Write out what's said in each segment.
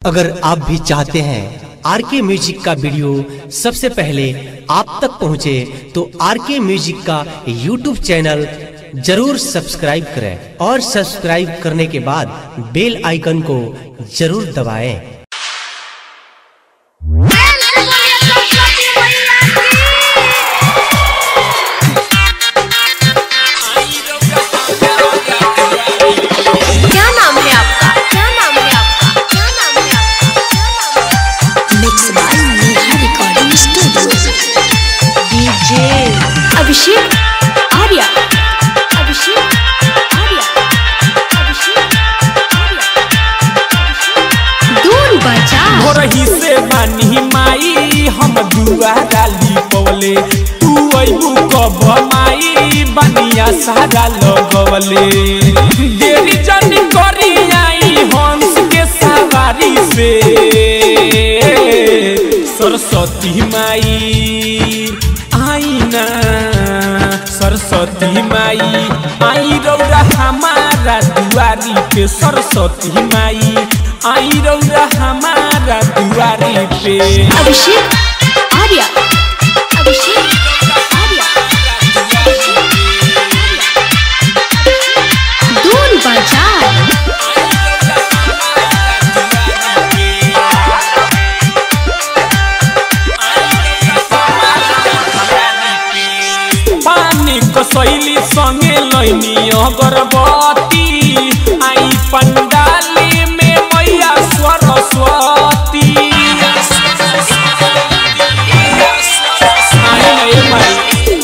अगर आप भी चाहते हैं आरके म्यूजिक का वीडियो सबसे पहले आप तक पहुंचे, तो आरके म्यूजिक का यूट्यूब चैनल जरूर सब्सक्राइब करें और सब्सक्राइब करने के बाद बेल आइकन को जरूर दबाएं। क्या नाम है आपका? क्या नाम है आपका? क्या नाम है आपका? Mix by Neha recording studio. DJ Abhishek Arya. Abhishek Arya. Abhishek Arya. दूर बचा रही से बानी माई हम दुआरा लिपवले, तू अइबू कब माई बनिया सारा लगवले। देरी जन करी आई हंस के सवारी से, सरस्वती माई आई ना, सरस्वती माई आई रौरा हमारा दुआरी पे, सरस्वती माई आई रौरा हमारा दुआरी पे। अभिषेक आर्या। अभिषेक आर्या। दूर बचा पानी कसैली संगे लैनी अगरबत्ती, आई पंडाली में मैया सरस्वती।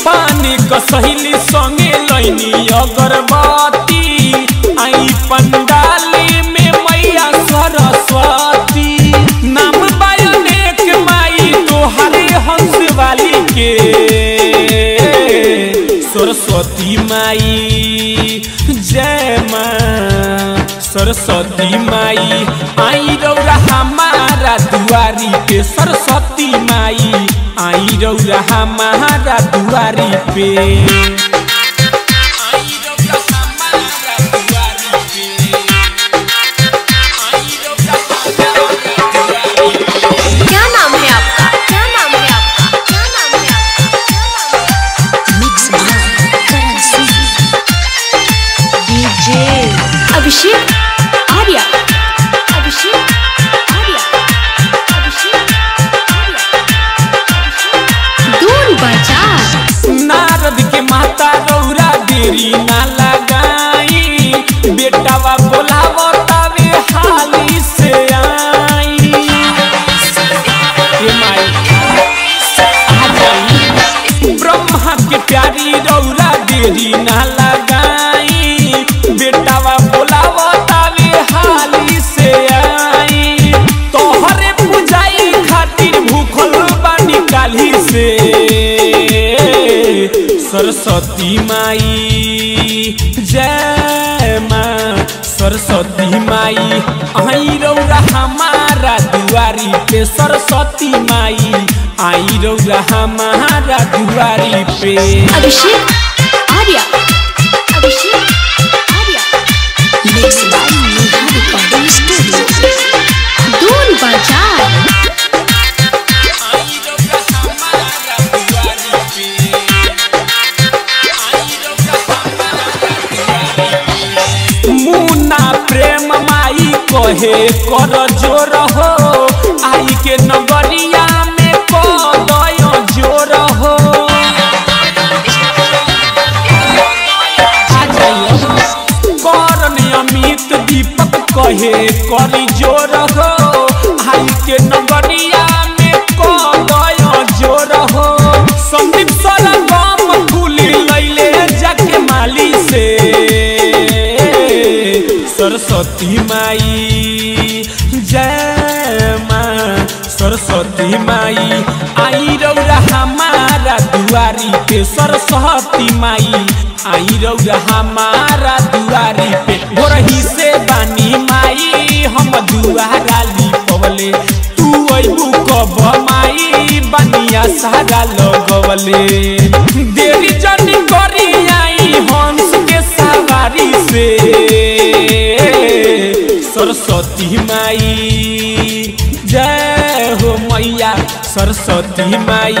पानी कसैली संगे लैनी अगरबत्ती, आई पंडाली में मैया सरस्वती। नाम बायनेक माई तोहरे हंस वाली के, सरस्वती माई जय माँ, सरस्वती माई आई रौरा हमारा दुआरी पे, सरस्वती माई आई रौरा हमारा दुआरी पे। क्या नाम है आपका? क्या नाम है आपका? क्या नाम है आपका? Mix by Karan Singh. DJ Abhishek Arya. Abhishek Arya. Abhishek Arya. दूर बचा नारद के माता रौरा देरी ना लगाई, बेटावा बोलावतावे हाली से आई। ए माई आ जाई। ब्रह्मा के प्यारी रौरा देरी ना लगाई, बेटावा बोलावतावे हाली से आई। तोहरे पूजाई खातिर भूखल बानी काली से, सरस्वती माई जय माँ, सरस्वती माई आई रौरा हमारा दुआरी पे, सरस्वती माई आई रौरा हमारा दुआरी पे। Abhishek Arya. Abhishek Arya. Mix by Neha recording studio. दूर बचा मुन्ना प्रेम माई कहे कर जोर हो, आई के नगरिया में कदय जोर हो। आ जाइयो। करण अमित दीपक कहे करी जोर हो, आई के नगरिया में कदय जोर हो। संदीप सरगम फूली लैले जाके माली से, सरस्वती माई जय माँ, सरस्वती माई आई रौरा हमारा दुआरी पे, सरस्वती माई आई रौरा हमारा दुआरी पे। गोरही से बानी माई हम दुआरा लिपवले, तू अइबू कब माई बनिया सारा लगवले। देरी जन करी आई हंस के सवारी से, सरस्वती माई। सरस्वती माई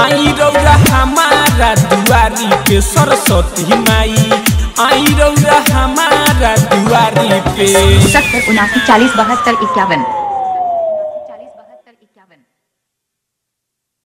आई रौरा हमारा दुआरी पे, सरस्वती माई आई रौरा हमारा दुआरी पे। 70 79 40 72 51।